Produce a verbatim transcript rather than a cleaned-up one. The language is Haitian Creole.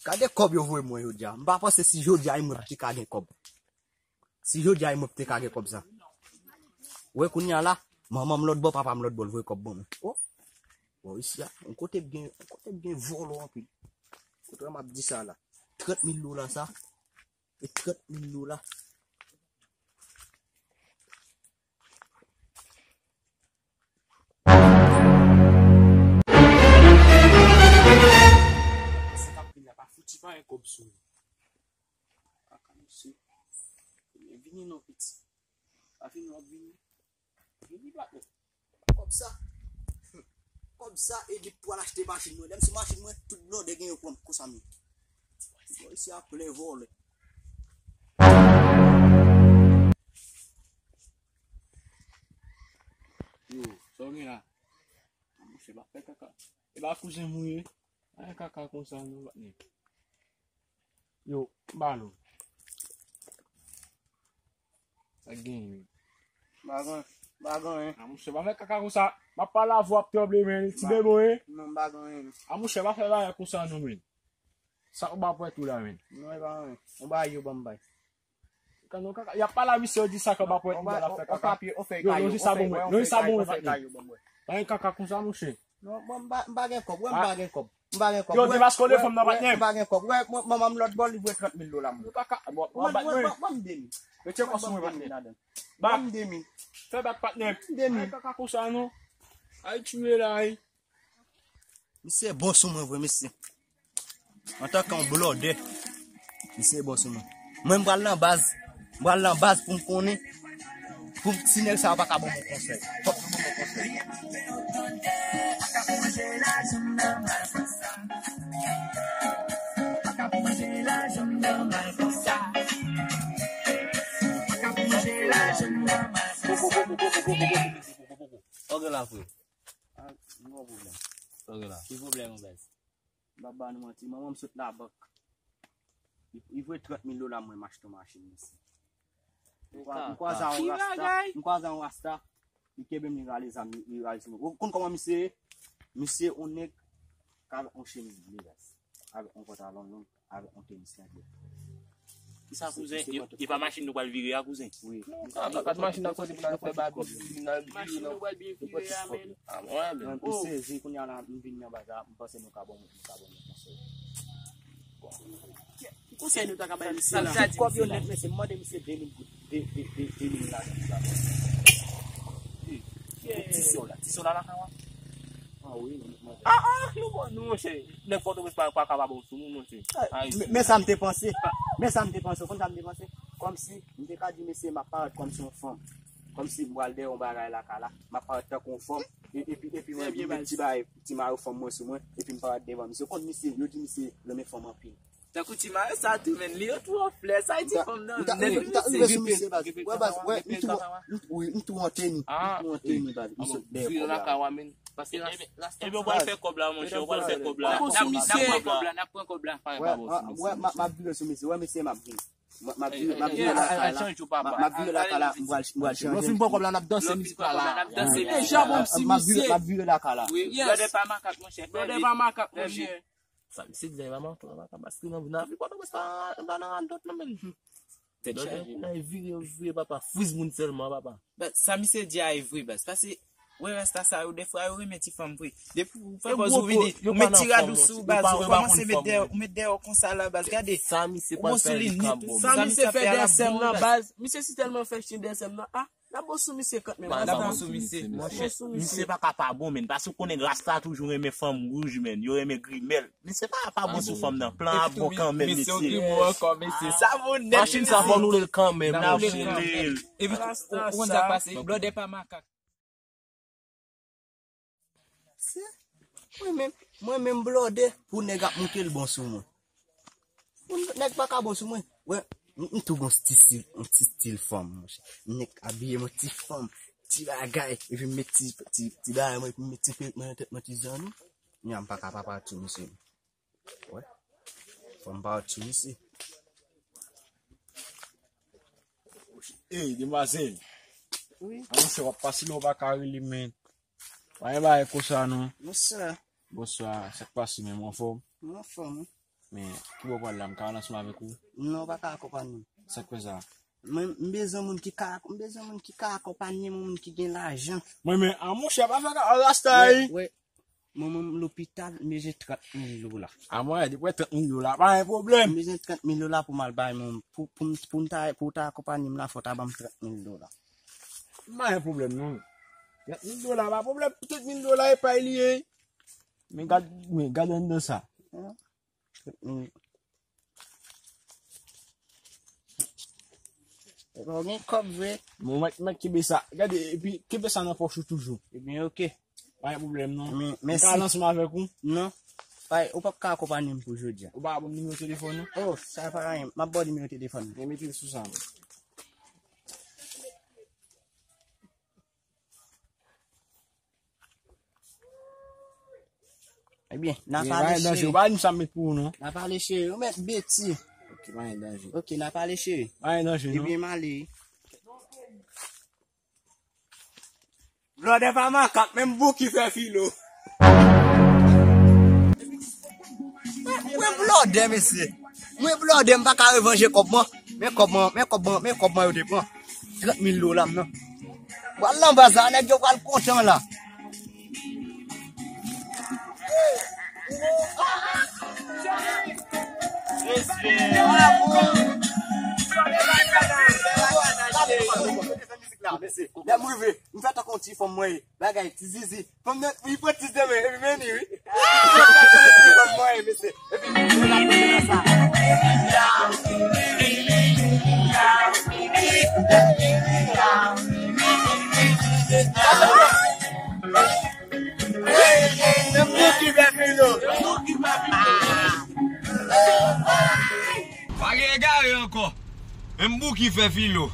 Gade kòb yo voye mwen jodi a. M pa panse si jodi a e mwen ki te ka gen kòb. Si jodi a e mwen ki te ka gen kòb sa. Ou wè kounye a la, manman m lòt bò, papa m lòt bò, l voye kòb ban mwen. Oh. Bon, isi a, yon kote k gen, yon kote k gen vòlò anpil. Kote m ap di sa la. Trant mil dola sa. E trant mil dola. Sa k ap vin la pa fouti pa gen kòb sou li. Kaka mesye. Vini non piti. Pa vini w ap vini. Vini patnè. Kòb sa. Kòb sa e li pou al achte machin mwen. Lè m sou machin mwen, tout blòdè gen yo pran m konsa menm. Bon, isi a plen vòlè. Yo, sa w gen la? Monchè, pa fè kaka. E pa kouzen m ou ye? Pa fè kaka konsa non, patnè. Yo, m ba nou. Sa k genyen? M pa gen, m pa gen anyen. A, monchè, pa fè kaka konsa. M ap pale avè w ap tranble, men. Ti bebe, wi. Non, m pa gen anyen. A, monchè, pa fè bagay konsa non, men. Sa ou ba pwèt ou la, men? Non, e pa anyen. Yon bagay yo ban m bay. Kaka, kaka. Y ap pale a misye, yo di sa k anba pwèt li, y ap fè kaka. Yo, lonje sa ban mwen. Lonje sa ban mwen, patnè. Pa gen kaka konsa, monchè. Non, bon, m pa, m pa gen kòb. Wè, m pa gen kòb. M pa gen kòb. Yo, depaske w de fanm nan, patnè. M pa gen kòb. Wè, mwen, manman m lòt bò, li voye trant mil dola mwen. Yo, kaka, bon, bon, bat mwen. Ban m de mil. Mete kò sou mwen, patnè. Ban m de mil. Fè bak, patnè. Ban m de mil. Ay, kaka konsa, non. Ay, tiye la, ay. Misye bon sou mwen vre, mesye. Antanke yon blòdè, misye bon sou mwen. Mwen, m pral nan baz. M pral nan baz pou m konnen. Pou m, si nèg sa yo pa ka ban mwen konsèy. Fòk yo ban mwen konsèy. Ok, la, frè. Ah, m gen yon pwoblèm. Ok la. Ki pwoblèm ou, baz? M p ap ba nou manti, manman m sot labank. Li, li voye trant mil dola mwen m achte yon machin, mesye. M kwa-, m kwaze a yon rasta, m kwaze a yon rasta, li kenbe m, li rale zam, li, li rale sou mwen. Ou konn kòman misye ye? Misye yon nèg k avèk yon chemiz ble, baz. Avèk yon pantalon long. Avèk yon tenis nan pye. Kisa, kouzen? E pa machin nou pral vire a, kouzen? Wi. Non, pa kat machin nan kote pou n al fè babi, pou n al vire, non. Machin nou pral byen vire a, men. Ah, mwen, men. Mwen, m sezi, kounye a la, m vin nan baz la, m panse nou ka ban mwen, nou ka ban mwen konsèy. Ki konsèy nou ta ka bay misye la? Sa di kòb yo nèt, mesye, m mande misye de mil goud. De, de, de, de mil ladan sa. Ti sè w la, ti sè w la lakay ou a? Ah, wi, m mande. Ah, ah, nou bon, nou, monchè. Nèg Pòtoprens pa, pa ka pa bon sou moun, monchè. Men, men sa m te panse. Men sa m te panse. Ou konn sa m te panse? Kòmsi, m te ka di mesye, m ap parèt kòmsi yon fanm. Kòmsi m pral dèyè yon bagay lakay la. M ap parèt tankou yon fanm. E, epi, epi mwen, epi m met ti bagay, ti mayo fanm mwen sou mwen. Epi m parèt devan misye. Ou konn misye, yo di misye renmen fanm anpil. Tankou ti mayo sa tou, men li yo twò flè, sa e ti fanm nan. M ta, m ta rive sou misye, baz. Wè, baz, wè, m tou, m, wi, m tou an teni. M tou an teni, baz. M sot dèyè kòb la. Vire lakay ou a, men. Paske la, la, epi w pral fè kòb la, monchè, w pral fè kòb la. N ap, n ap pran kòb la, n ap pran kòb la, pa gen pa bon sou misye. Wè, m ap vire sou misye, wè, mesye, m ap vin. M ap vire, m ap vire lakay la. M ap vire lakay la, m pral, m pral chanje. Lè w fin pran kòb la, n ap danse mizik la, la. Deja bon ti misye. M ap vire lakay la. Blòdè pa makak, monchè. Blòdè pa makak, monchè. Sa misye di la, e pa manti, e pa manti, paske nan, nan vi Pòtoprens pa, pa nan radòt non, men. Tèt chaje. Nan vire, vire, papa, friz moun sèlman, papa. Baz, sa misye di a e vre, baz. Paske, wè, rasta sa yo, defwa, yo renmen ti fanm vre. Depi ou fè pòz ou vini, ou met ti rad ou sou, baz, ou kòmanse met dèyè, ou met dèyè w konsa la, baz. Gade. Sa misye pral fè li ka bon. Sa misye fè dèyè sèm nan, baz. Misye si tèlman fè chen dèyè sèm nan, ah. N ap bon sou misye kant menm. N ap bon sou misye. Monchè, misye pa ka pa bon, men. Paske ou konnen rasta toujou renmen fanm wouj, men. Yo renmen grimèl. Misye pa ka pa bon sou fanm nan. Plan a bon kanmenm, mesye. Epi tou, misye, yon grimò ankò, mesye. Sa bon nèt, mesye. Machin sa fò nou lè l kanmenm, monchè. Epi tou, ou konn sa k pase, blòdè pa makak. Se, mwen menm, mwen menm blòdè pou nèg ap mouke l bon sou mwen. Pou nèg pa ka bon sou mwen. Wè, m, m tou gon ti stil, yon ti stil fanm, monchè. Nèg abiye mwen ti fanm, ti bagay, epi m met ti, ti, ti bagay mwen, epi m met ti perik mwen nan tèt mwen, ti zanmi. Nya m pa ka pa pati misye. Wè. Fò m pa ti isi. Ey, demwazèl. Wi. A, monchè, w ap pase la, w pa ka rele, men. Pa gen bagay konsa, non. Bonswa. Bonswa. Sa k pase, men, ou anfòm? Mwen anfòm, wi. Men, ki bò w pral la, m ka al ansanm avèk ou? Non, w pa ka akonpanye m. Sa k fè sa? Mwen, m bezwen moun ki ka, m bezwen moun ki ka akonpanye m, moun ki gen lajan. Mwen, men, a monchè, pa fè ka rasta, wi. Mwen, mwen, m lopital, m bezwen trant mil dola. A mwen, depi trant mil dola, pa gen pwoblèm. M bezwen trant mil dola pou m al bay moun, pou, pou, m- pou, m ta, pou w ta akonpanye m la, fò w ta ban m trant mil dola. Pa gen pwoblèm, non. Trant mil dola, pa pwoblèm. Trant mil dola, e pay li ye. Men gad, men gad anndan sa. Trant mil. Epa, w gen kòb vre. Bon, mèt, mèt kenbe sa. Gade, epi kenbe sa nan pòch ou toujou. Ebyen, oke. Pa gen pwoblèm, non. Men, m ka al ansanm avèk ou? Non. Pa, ou p ap ka akonpanye m pou jodi a. Ou pa ban m nimewo telefòn ou? Oh, sa pa anyen. M ap ba w nimewo telefòn mwen. Men mete l sou sa, mwen. Ebyen, n a pale cheri. Ou pa di m sa m met pou ou, non. N a pale cheri. Ou mèt beti. Ok, pa gen danje. Ok, n a pale cheri. Pa gen danje, non. Ebyen, m ale. Blòdè pa makak, menm Bouki fè filo. Mwen blòdè, mesye. Mwen blòdè, m pa ka revanje kòb mwen. Men kòb mwen, men kòb mwen, men kòb mwen yo te pran. Trant mil dola m nan. Pral nan baz la, nèg yo pral kontan la. Lè m rive, m fè tankou yon ti fanm mwen ye. Bagay, ti zizi. Fanm nan, li pran ti zemen, epi men li, wi. Li pran ti fanm mwen ye, mesye. Epi, men la, men la sa. Hey, hey, se Bouki fè filo. Pa gen egare ankò. Menm Bouki fè filo.